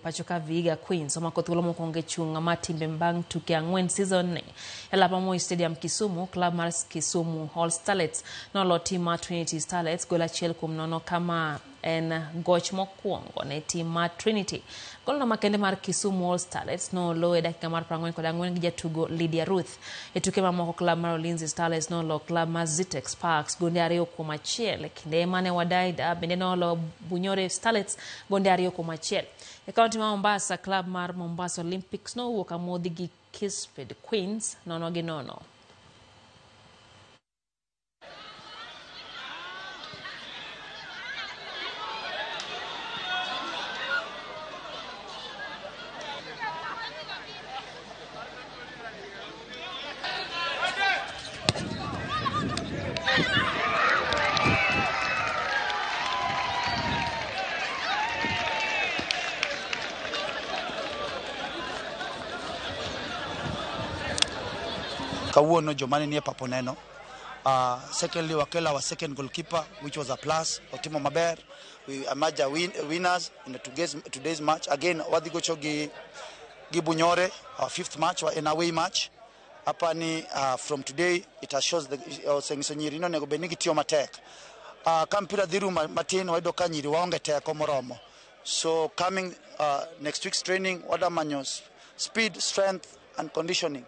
Pacho ka Vihiga Queens omako thuolo mokwongo e chung' mar timbe bang' tuke 4 season ni. E lap ma Moi Stadium Kisumu, klab mar Kisumu All Starlets nolo tim mar Trinity Starlets gol 1-0 kama en goch mokwongo ne tim mar Trinity. Golno makende mar Kisumu All Starlets nolo e dakika mar 44 gi jatugo Lydia Ruth. E tuke mamoko klab mar Ulinzi Starlets nolo klab mar Zitex Sparks gonde 2-1. Kinde mane Wadaida bende nolo Bunyore Starlets gonde 2-1. E kaunti ma Mombasa, klab mar Mombasa Olympics nowuok amodhi gi Kisped Queens 0-0. Kawuono joma ne nie pap oneno. Secondly, wakelo our second goalkeeper, which was a plus. Otimo maber. We emerge winners in the today's match. Again, wadhi gocho gi Bunyore, our fifth match, in away match. Apani from today, it has shows the osenyiso nyiri ni onego bed ni gitiyo matek. Ka mpira dhi rumo matin, wayudo ka nyiri waonge teko moromo. So coming next week's training, wadamanyo speed, strength and conditioning.